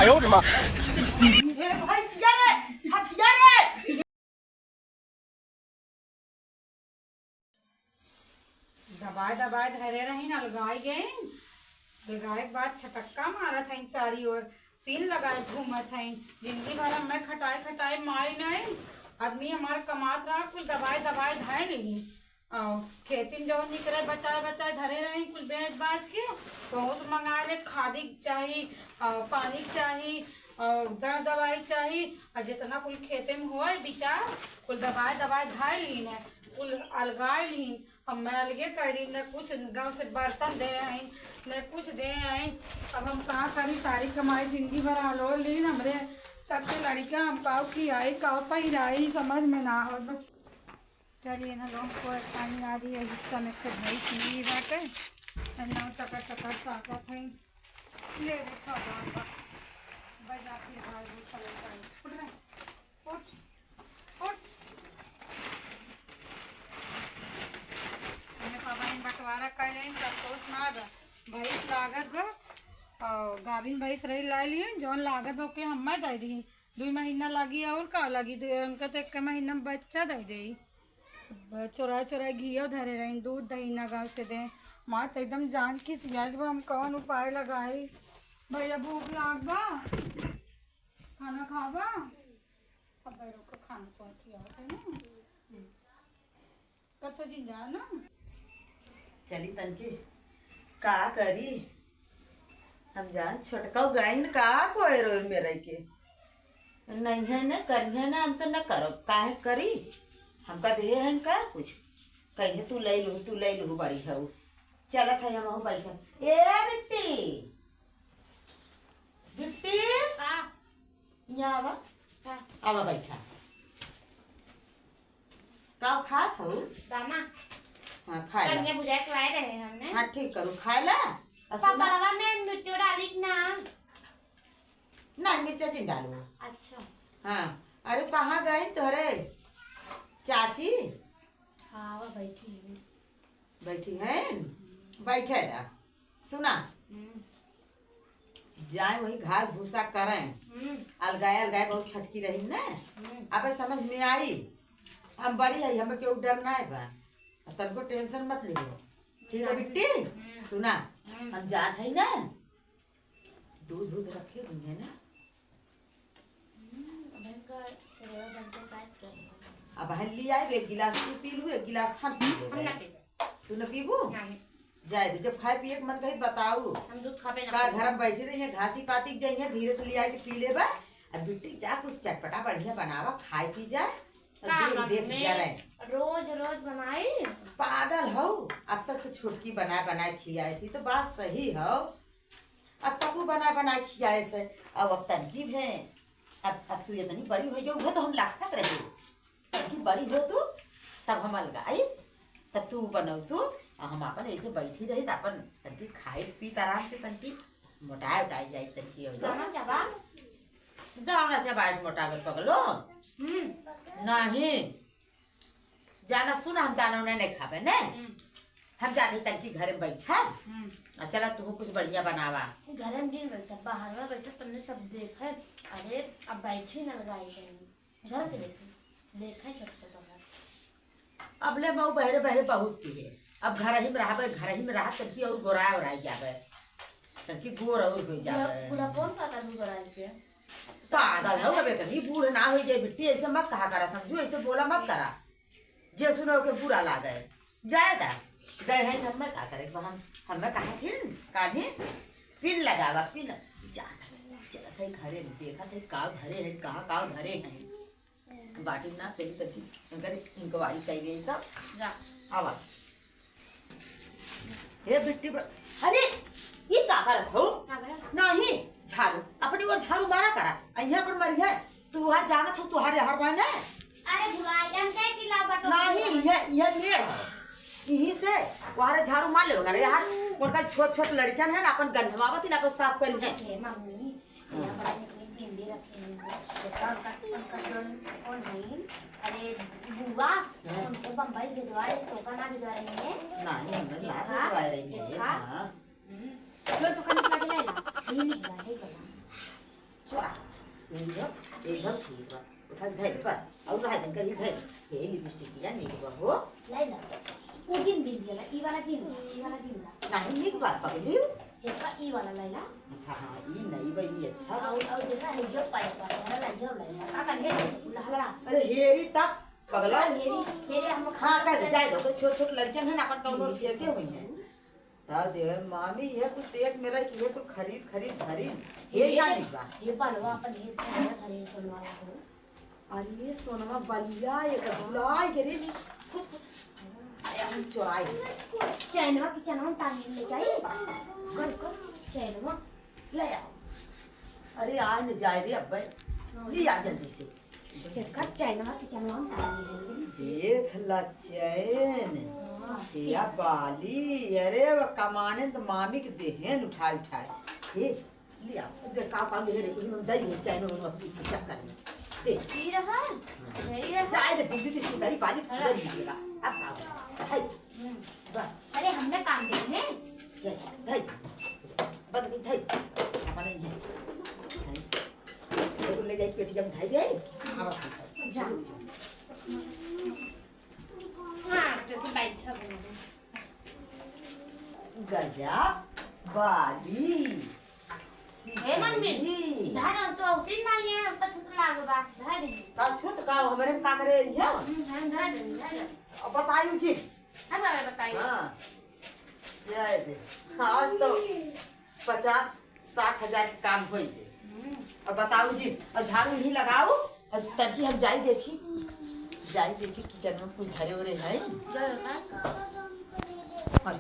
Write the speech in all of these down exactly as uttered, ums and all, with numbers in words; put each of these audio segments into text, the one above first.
ए भैंसिया रे, हथिया रे। दबाए दबाए धरे रही, अलगाई गई। अलगाए के बाद छटक्का मारत हईं चारी ओर, पिन लगाए घूमत हईं। जिंदगी भर हमें खटाए खटाए माई नहीं, आदमी हमार कमात रहा, कुल दबाए दबाए धरे रही। अ, खेती में जौन निकरे, बचाए बचाए धरे रही, कुल बेच बाच के, कहूँ से मंगा ले, खादी के चाही, अ, पानी के चाही, अ, दर दवाई के चाही, अ, जितना कुल खेते में होए बिचार, कुल दबाए दबाए धरे लीन है, कुल अलगाए लीन। अब मैं अलगे करी, न कुछ गाँव से बर्तन दे आई, न कुछ दे आई। अब हम का करी, सारी कमाई जिंदगी भर आलोर लीन, हमरे चलते लड़िका हम काव खियाई, काव पहिराई, समझ में ना आवत बा। चलिए ना, लोग को पानी आ रही है, हिस्सा में खुद भैंस नहीं बाटे। अन्ना टकर टकर ताकत है। ले रे, खा जा, खा। बजा फिर भाई, वो चले जाए। उठ रे, उठ, उठ। ये पापा ने बंटवारा कर लें, संतोष ना बा। भैंस लागत बा, और गाभिन भैंस रही ला लिए, जौन लागत बा, ओके हम्मा दे दी। दुई महीना लागी, और का लागी? दु-, उनका तो एक महीना में बच्चा दे दे। ब-, चोराए चोराए घियो धरे रही, दूध दही ना गाँव से दे। माँ तो एकदम जान खिसियाइल बा, हम कौन उपाय लगाई? भैया भूख लाग बा, खाना खाबा? अब भैरव को खाना कौन खियावत है ना? हम्म। कतो जिन जा ना। चली तनके का करी? हम जान छोटका गाइन का कोई रोर में रह के नहीं है ना, करी है ना, हम तो न करब, काहे करी? हमका देहे है का कुछ? कहीं तू ले लू, तू ले लू, बड़ी हऊ। चलत है हम बैठे। ए बिट्टी, बिट्टी, हाँ। यहाँ आवा। हाँ। आवा बैठा। का खात हऊ? दाना। हाँ, खाए ला। कनिया बुझाए के लाए रहे हमने। हाँ, ठीक करू, खाए ला। और सुना। पापड़वा में मिर्चो डाली कि ना? ना, मिर्चा जिन डालू। अच्छा। हाँ, अरे कहाँ गई तोहरे चाची? हाँ, वो बैठी है। बैठी हैं? बैठे दा। सुना, हम्म। जाए वही घास भूसा करें। हम्म। अलगाए अलगाए बहुत छटकी रही ना। हम्म। अब समझ में आई, हम बड़ी आई, हमें केहू डर ना बा। अब तनको टेंशन मत लियो। ठीक है बिट्टी? हम्म। सुना, हम्म। हम जात है ना, दूध दूध रखे हुई है ना। हम्म, अब इनका सेवा बनते साथ क्या होगा? अब हम ले आए, एक गिलास तू पी लू, एक गिलास हम पी लेबे। हम ना पीबे। तू न पीबू? नहीं। जाए दे, जब खाए पिए के मन कही बताऊ। हम दूध खाबे ना का करी। घर में बैठी रही है, घासी पाती के जाइए, धीरे से ले आए के पी लेबे। अब बिट्टी जा कुछ चटपटा बढ़िया बनावा, खाए पी जाए। और का देख, देख मम्मी, जरे। रोज रोज बनाई? पागल हऊ, अब तक तो छोटकी बनाए बनाए खियाए सी तो बात सही हऊ। अब तकू बनाए बनाए खियाए से, अब, अब तनकी भे, अब, अब तू इतनी बड़ी हो गई, उहे तो हम लखत रहे। तनकी बड़ी हो तू, तब हम अलगाई, तब तू बनऊ तू, आ हम अपन ऐसे बैठी रही, त अपन तनकी खाई पी आराम से, तनकी मोटाए उटाए जाई तनकी। और दाना चबा? दाना चबाए मोटावे पगलो? हम्म। नहीं। जाना सुना, हम दाना उना नहीं खाबे, ने? हम्म। हम जाते तनकी घरे में बैठा। हम्म। आ चला तू कुछ बढ़िया बनावा। घरे में दिन बैठा, बाहर में बैठा, तुमने सब देखा है। अरे, अब बैठी ना लगाई कहीं। घर के देखी, देखा है सबको बाहर। अब ले मऊ बहरे बहरे बहुत की है। अब घर ही में रहबे, घर ही में रहा तनकी और गोराए ओराए जाबे। तनकी गोर और हो जाबे। पूरा कौन का करू गोराई के? पागल हो गए, इतनी बूढ़ ना हो गई बिट्टी, ऐसे मत कहा करा समझू, ऐसे बोला मत करा। जे सुनो के बुरा लागे। जाए दा, गए हैं हम, मैं का करे, हम, हम मैं कहा फिर, काली, पिन लगावा, पिन। जा, चलत है घरे में, देखत है का भरे है, कहाँ का भरे है। बाटी ना चली तभी, इनकर इंक्वायरी कही गई तब। जा। आवा। हे बिट्टी बा-, अरे, ये का करत हो? का भला? नहीं, झाड़ू, अपनी ओर झाड़ू मारा करा। आ यहाँ पर मरी है, तू हर जानत हो, तू हर, हर बहन है। अरे, भुला गया, हम कहे कि ला बटो। नहीं, ये, ये मेड़ है। यहीं से वहारे झाड़ू मार लेवे करे यार। उनका छोट, छोट लड़कियां है ना, अपन गंधवावत ही ना, अपन साफ करी है। हे मम्मी, हाँ। यहाँ पर निकली भिंडी रखी हुई है। तो उनका, उनका जो कौन है? अरे, बुआ, हाँ। उनको बम्बई भिजवा रहे, तो का ना भिजवा रही है? नहीं, हमें ना देखा? भिजवा रही है, देखा? हाँ। हम्म। लो, तो कनिक लगे ना, ये निकला है गला। चोरा। यही हो, एकदम ठीक बा। उठा के धइ दे, बस। और रहा दिन कर ही धइ दे। ये लिपस्टिक दिया, नीक बा हो। लाई ना। वो जिन बिंदिया ला, ई वाला जिन, ई वाला जिन ला। नहीं, नीक बा, पगली। देखा, ई वाला लाई ला। अच्छा, हाँ, ई नहीं बा, ई अच्छा बा। और, और देखा, है जो पाए बा, वाला लाई जो लाई ला। का कर ले, लहला। अरे, हेरी तब, पगला। हाँ, हेरी, हेरी हम लोग हाँ, कह दे, जाए दो, तो छोट, छोट लड़कियां हैं ना, अपन कौनो हम्म। फेंके हुई हैं। ता देवे मामी, ये कुल देख मेरा कि ये कुल खरीद, खरीद, खरीद। ये ये ना दे, निक बा। ये बलवा अपन ये चेहरा धरे सोनवा ला हो। अरे ये सोनवा बलिया, ये तो भुलाए गे रे। खुद, खुद। अरे हम चोराए। चैनवा की चैनवा टांगे ले गई। कर, कर, चैनवा। ले आओ। अरे आ न जाए रे अब्बे। हाँ। ले आ जल्दी से। एकर चैनवा के चैनवा में टांगे है। देख ला चैन। हाँ। या बाली, अरे वो कमाने तो मामी के देहेन उठाए उठाए। हे, लिया, देख का पाली है रे, कुछ में दई है चैन, उन पीछे चक्कर में। देख। ई रहा? हाँ। यही रहा? जाए दे, दीदी की सुंदरी बाली हाँ। खुदा दीजिएगा। अब का होगा? है। हम्म। बस। अरे हमने काम दे हैं। जाए, धई। बंद नहीं धई। अपना ही है। धई। देखो, ले जाई पेटिया में धई दे। आवा। जा। हाँ, तो तू बैठ जा। गजा, बाली, हे मम्मी, सिकरी। धान हम तो उठी नहीं है, हम तो छुत लाग बा, धान दे। का छुत का, हमरे में का करे है? हम्म, धान, धान दे, धान दे। अब बताई उचित। हम हमें बताई। हाँ। जय दे। आज तो पचास साठ हजार के काम होई गे। हम्म। अब बताऊ जी, अब झाड़ू ही लगाऊ, अब तड़की हम जाई देखी, जाई देखी किचन में कुछ धरे उरे है। गए का? अरे,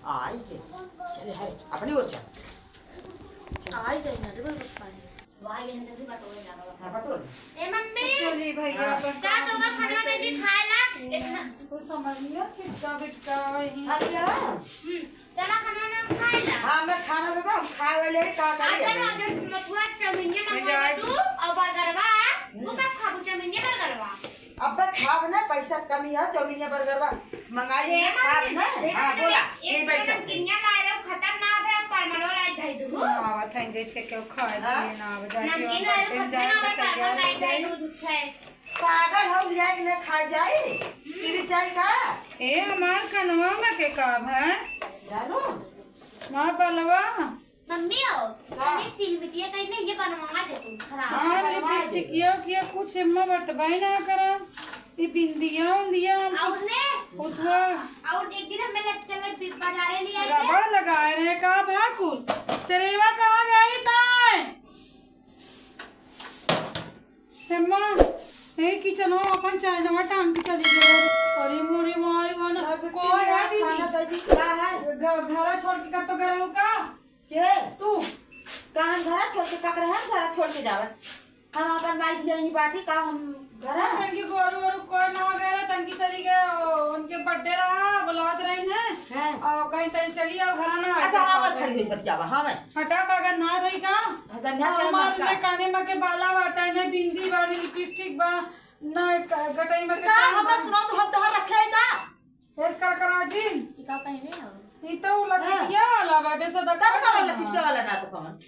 आई गे। चले, है, अपनी ओर चल। आई जाई ना, रे बाबा, पानी। हाँ, बटोर। ए मम्मी, चली भैया, हाँ। जा तो का खाना दे दी खाए ला। इतना कुछ समझ नहीं आ, छिटका बिटका वही। अरे यार। हम्म, चला खाना ना खाए ला। हाँ, मैं खाना देता हूँ, खाए वाले ही का करी अच्छा, अभी? अगर मथुआ चाउमीन ये मैं मंगा जाए। तू और बर्गरवा, तू हम्म। कब खाबू चाउमीन ये बर्गरवा? अब बस खाब ना, पैसा के कमी है, चाउमीन या बर्गर बा, मंगाई ए ना, खाब मम्मी, ना। ए हाँ, मम्मी, बोला, ए यहीं बैठ जा। नमकीनिया लाए रहो, खत्म ना भे, परमलो लाई धई दू। सुनावत है जैसे केहू खाए हाँ? पिए ना आवे, जाके नमकीन वहाँ लाए रहो, बर्तन खत्म जाए ना भे, तो तैयार परमल हो लाई जाए। धई दू, दुख है। पागल हो, लिया के ना खा जाए, हम्म। फिर जाए का? ए, हमार कनवा में के का भा? जानू? माँ बलवा। मम्मी हो, का? तनी सिलबिटिया कहीं नहीं, ये बनवा दे तू, खराब। हाँ, हाँ, बनवा दे। लिपस्टिकिया किया कुछ एम्मा बटवाई ना करा। ई बिंदिया उंदिया हम और ने? उठवा। और एक दिन हमें ले चले बि-, बाजारे ले आई थे। रबड़ लगाए रहे का भाकुर? सरेवा कहाँ गई ताय? एम्मा, ए किचन में अपन चाइनवा टांग के चली गई। अरे मोरे माई, वो ना, ना, बिट्टी कोई है दीदी? खाना दे दी, का है? घ-, घरा छोड़ के कतो गए हो का? के? तू। का हम घरा छोड़ के, का करे हम घरा छोड़ के जावे? हम अपन माई दिया ही बाटी, का हम घरा? तनकी गोरू ओरू कोई ना गए, तनकी चली गए, ओ, उनके birthday रहा, बुलावत रही ने। हाँ। और कहीं तहीं चली आओ, घरा ना आए, अच्छा, हाँ, बस मैं खड़ी हुई बतियावा, हाँ, मैं। हटा का, अगर ना रही का? गन्ना से हमार मार का? ने काने में के बाला बाटे, ने बिंदी बा, ने lipstick बा, ना क-, गटई में के का कान हमें बा। सुनाओ तो हम तोहर रखे है का? हेस कर करा जी। ई का पहने हो? ई तो उ लकटिया हाँ। वाला बाटे, सदा तब का वाला लकटिया वाला ना तो कौन?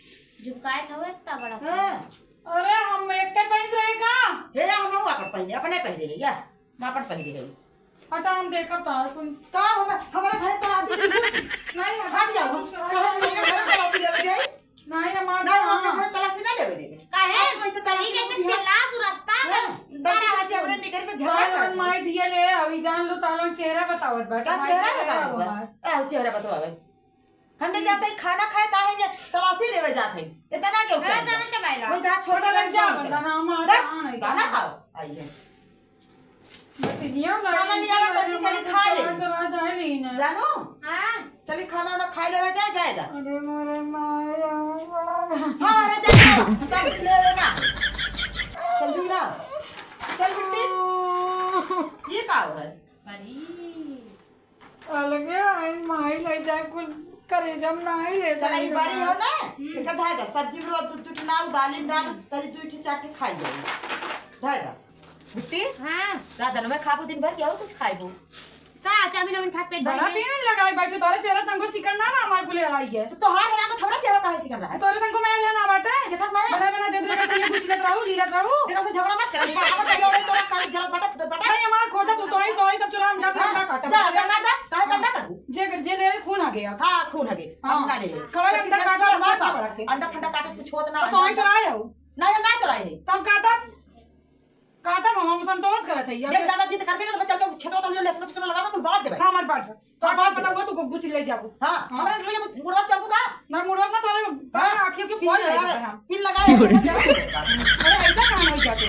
झुमकाए था वो इतना बड़ा। हाँ। अरे, हम एक के पहनत रहे का? हे, हम हुआ कर पहने, अपने पहने है या? हम अपन पहने है। हटा, हम देखब तो कुल। का हम, हमारे घर तलाशी के कुछ? नहीं, हटा। हट जाओ, हम, हम अपने घर तलाशी लेवे गए। नहीं, हमार नहीं, हम अपने हाँ। घर तलाशी ना लेवे देंगे। काहे? आप तो ऐसे तलाशी ई लेवे जैसे दिया। चिल्ला तू रास्ता में। हाँ, गलती से ऐसे हमने निकल के झगड़ा नहीं, करत हमार है। माई दिए ले, अभी जान लो, ताला चेहरा बतावत बाटे। का माई चेहरा दिए बतावत हो बा? हमार। आ, चेहरा बतावे। हमने हम्म। जाते ही खाना खाए, ताहे ने तलाशी लेवे जाते हैं। इतना क्यों हाँ, कर जाने दिया? चबाइला। वो जहाँ छोड़ के थोड़ा गए, लग जाओ, जाओ, ना, ना, हमार दे, जान है, खाना जान। खाओ। आइए। बस ये वाला खाना ये लिया, वाला तनी चली खा ले। चला, चला, जाए नहीं ना। जानू? हाँ। चली खाना वाना खा लेवे, जाए, जाए दा। अरे मोरे माया। हाँ, अरे जाए, जाए। तब कुछ ले लेना। समझू ना? चल बिट्टी। ये का है? अरे। अलगे आई माई ले जाए, कुल करेजा में नाही ले चला, जाए ई बारी हो ना? हम्म। एका धाय दा, सब्जी में दू, दू ठे नाऊ, दालिन डाल, तनी दू ठे, चार ठे खाई जाई। धाय दा। बिट्टी? हाँ। रात में खाबू दिन भर के और कुछ खाइबू? का चाउमीन वाउमीन खा के पेट भर बड़ा गए? पीने लगाई बैठे, तोरे चेहरा तनको सिकन ना, ना हमारे कुल लड़ाई है। तो तोहार हराम है, हमरा चेहरा काहे सिकन रहा है? तोरे तनको मैं ना बाटे। देखा मैं? बना, बना, दे, दे, दे, ये कुछ लेत रहू, लीलत रहू। देखा, से झगड़ा मत कर, हम कहाँ पर लड़े, तोरा काहे जलत बाटा, फुटत बाटा? नहीं, हमार खोजा, तू तो आई, तो आई, तब चला, हम जाते हैं, हाँ, ना काटा। जा, जा, काट दे, काहे काट ना काटू? जे, जे ले, खून आ गया। हाँ, खून आ गया। हाँ। हम ना ले। खड़ा अंडा काटा, हमार बाप। बड़ा के। अंडा फंडा काटे से कुछ होत ना, तो अंडा, आई अंडा। चुराए हो? नहीं, हम ना चुराए हैं। तो हम काटा, काटा, हम, हम संतोष करत है, ये देख, ज्यादा जिद करबे ना, तो चल के खेतवा तो लहसुन फसुन लगावे, कुल बांट देबे। हाँ, हमार बांट। तो हाँ, बांट बांट देबे। बताओ, तू कुछ ले जाबो। हाँ, हाँ। हमरा लिए मुड़वा चलबू का? ना, मुड़वा ना, तोरे हाँ? कान आँखियों के पिन फोड़ लगा देबे, दे, हाँ। पिन लगा दे, अरे, ऐसा कहाँ हो जाते?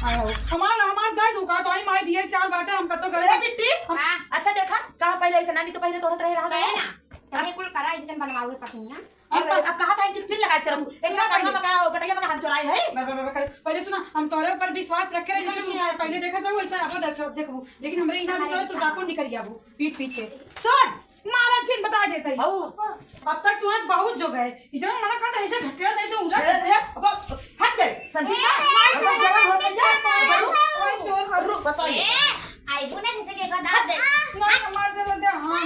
आया हो। हमार, हमार दर्द होगा, तो आई माई दिए चार बाटे, हम कतो गए। ए, बिट्टी, हम हाँ। अच्छा देखा, कहाँ पहले ऐसे नानी तो पहले तोड़त रहे, रहा काहे है? ना? तबे कुल करा, इसने बनवावे पसंद ना। अब, अब, अब कहा था कि फिर लगाए चला तू। एक सुना बार पहले। पहले बका, बटैया बका हम चोराए है। बर, बर, बर, बर, पहले सुना, हम तोरे ऊपर विश्वास रखे रहे, जैसे तू पहले देखत रहो, वैसा अब देख, देखबू। लेकिन हमरे इहाँ विश्वास तू डाकू निकल जाबू, पीठ पीछे। सुन। मारा चिन बता देते हैं। हऊ। अब तक तू बहुत जोग है। ये जो मना करता है, ऐसे ढकेल दे, जो उलट। ए, देख, अब हट गए, समझी ना? मार अब जरा हो गया, तो करूँ, कोई चोर करूँ, बताइए। ए, आई बुने जैसे के बता दे। मार, मार दे, दे, हाँ।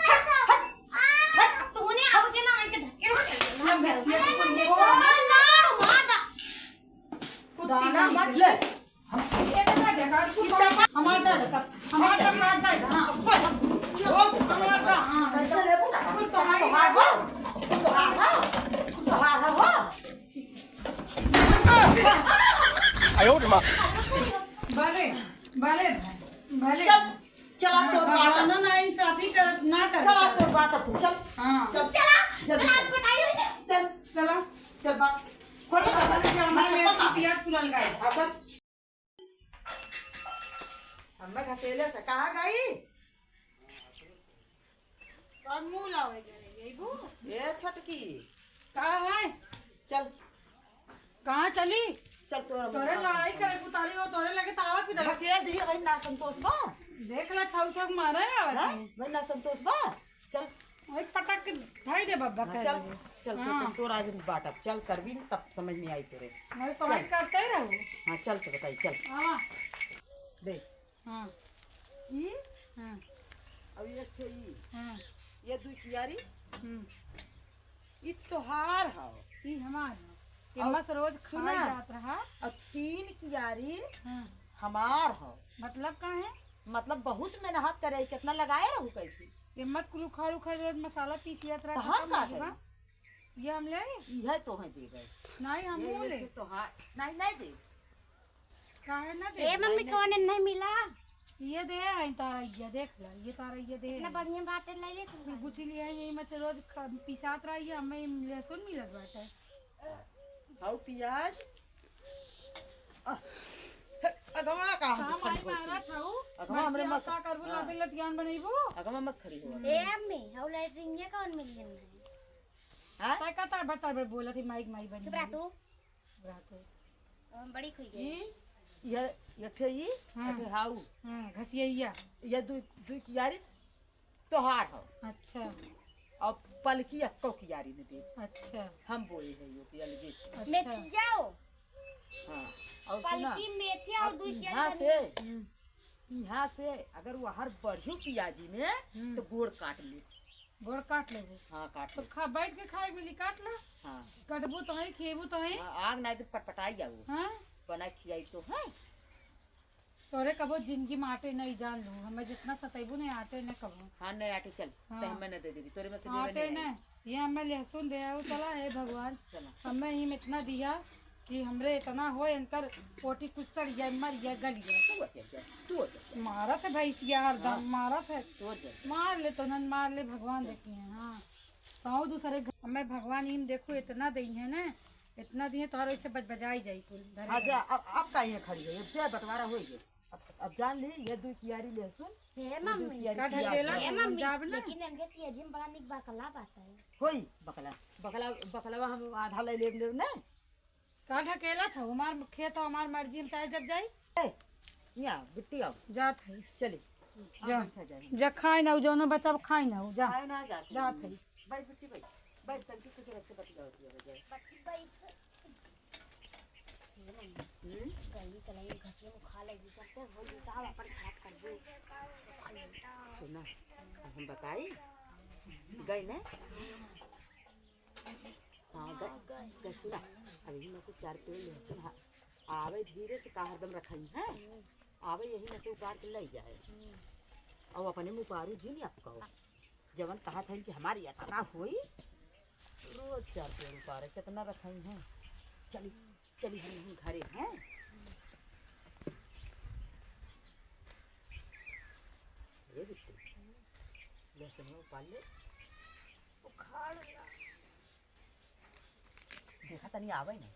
हट, हट। तूने अब के ना ऐसे ढकेल दे। हम बच्चियों को कुछ नहीं ओ, ना, मार दा। कुत्ती दाना नहीं मत ले। हम एक ना देखा, कुत्ता हमार दा, हमार दा, हमार दा, हाँ। हमार दा, हाँ। कैसे लेबू ना? कुल तोहार है, कुल तोहार है, कुल तोहार है, हो। भले, भले भाई, भले। चल, चला तोर बाटा। ना, ना, इंसाफी कर, ना कर। चला तोर बाटा तू, चल। हाँ। चल, चला, जल्दी चला, चल। फटाई हो जा। चल, चला। चल, बाटा। खोल, चला, चल, चल, हमारे चल, यहाँ से प्याज फुलल गए। हाँ, चल। अम्मा ढकेले से कहाँ गई? और मुंह लावे जा रही है, बू? ए छोटकी। का है? चल। कहाँ चली? चल, तोरा तोरे मुंह लड़ाई करे उतारी हो, तोरे लगे तावा की डर। ढकेल दी, भाई ना संतोष बा। देख ला, छौ छौ मारे आवत हाँ? है। भाई ना संतोष बा। चल। वही पटक के धाई दे बब्बा हाँ, कह चल, देबे। चल, हाँ। चल, तोरा आज बाटब। चल, करबी न, तब समझ में आई तोरे। वही तो चल। वही करते ही रहू। हाँ, चल तो बताई, चल। हाँ। दे। हाँ। ई? हाँ। अब ये छे ई। हाँ। ये दुई कियारी? हम्म। ई तोहार हौ। ई हमार हौ। और एम्मा से रोज सुना, खाई जात रहा। और तीन कियारी हाँ। हमार हौ। मतलब का है? मतलब बहुत मेहनत करे, कितना लगाए रहू कैसे? एम्मा कुल उखाड़ उखाड़ रोज मसाला पीसियत रहा, कहाँ खत्म का हो गया। करी? ये हम ले? इहे तोहे देबे। नहीं, हम ये, वो ये ले। तो तोहार, नहीं, नहीं दे। काहे ना दे? ए मम्मी, नहीं, नहीं। कौन नहीं मिला? ये दे आई तारा, ये देख ला, ये तारा, ये दे इतना आई। बढ़िया बाटे, ले ले तू। गुची ले आई, यही में से रोज ख-, पिसात रही है, हमें लहसुन मिलत बाटे। हाउ पियाज। आ, हे, अगवा का हम काम खड़ी आई होती। मारत हऊ, अगवा हमरे मत, का करबू, हाँ। लाते लतियान बनैबू। अगवा मत खड़ी हो। ए अम्मी, हाउ लैट्रिन ये कौन मिली है? हाँ? तै का तड़बड़ तड़बड़ बोलत ही, माइक माई बन चुप रह गई। तू। रात है। हम बड़ी खुई गई। ई, ये, ये ठे ई, हाँ। ये ठे हाउ। हाँ, घसियैया। ये दुई, दुई कियारी तोहार हो। अच्छा। और पलकी अक्को कियारी ने दे। अच्छा। हम बोए है यो कि अलगे से। अच्छा। मेथिया हो। हाँ। और सुना, पलकी मेथिया और अब दुई कियारी यहाँ बनी। से, हम्म। यहाँ से अगर वहर बढ़ियो पियाजी में, हम्म। तो गोड़ काट ले। गोड़ काट लेबू? हाँ, काट तो ले। खा, बैठ के खाए के मिली, काट ला। हाँ। कटबू तो है, खिएबू तो है। हाँ, आग ना दे, पटपटाई जाऊ। हाँ? बना खियाई तो है। तोरे कबो जिंदगी में आटे नहीं जान लू, हमें जितना सतैबू नहीं आटे नहीं कबो। हाँ, नहीं आटे चल, हाँ। तो हमें न दे देबी, तोरे में से लेवे आटे नहीं आई। नहीं, ये हमें लहसुन दे आओ, चला हे भगवान। चला। हमें ही में इतना दिया कि हमरे इतना हो, इनकर पोटी कुछ सड़ गया, मर गया, गल गया। तू अच्छा, अच्छा, तू अच्छा। मारत है भैंसिया हरदम, हाँ। मारत है। तू अच्छा, अच्छा। मार ले तो नन मार ले, भगवान चल। देखिए, हाँ। पाँव दूसरे घर, हमें भगवान इन देखो इतना दई है ना, इतना दिए तोहर वैसे बजबजाई जाई कुल धरे हाँ, धरे। जा, अब, अब का यहाँ खड़ी है? अब जा, बंटवारा होई गए। अब, अब जान ली, ये दुई कियारी लहसुन, हे ये दुई मम्मी। कियारी का पियाज। ढकेला हे था, मम्मी, जाब ना। लेकिन इनके पियाजी में बड़ा निक बकला बात है। होई, बकला, बकला, बकलवा हम आधा ले लेब, लेब ना। का ढकेला था? हमार खेत हो, हमार मर्जी, हम चाहे जब जाई। ए, यहाँ, बिट्टी आओ। जात है। चली। जा। आओ, बैठा जाए। जा, खाई ना, जौनो बचाव खाई ना, जा। खाए ना, जात है। जात है। बैठ, बिट्टी, बैठ। बैठ, तनकी कुछ रख के बतियाओ, बतियाओ, बतियाओ। हम्म? गई तो नहीं, घटिया में खा लेगी, चलते हो, जुटाओ, अपन खराब कर दे। सुना, अब हम बताई, गई ना? हाँ, गई, गई, सुना, अब यही में से चार पेड़ लहसुन, हाँ, आवे धीरे से, का हरदम रखाई, हैं? आवे यही में से उपार के ले जाए। और अपने मुँह पारू जी नहीं आपका हो। जवन कहा था कि हमारी इतना होई, रोज चार पेड़ उपारे, कितना रखाई हैं। चली, चली हम, हम घरे हैं। ये बिट्टू, लहसुन उपार ले। उखाड़ ला। देखा तनी आवे ना।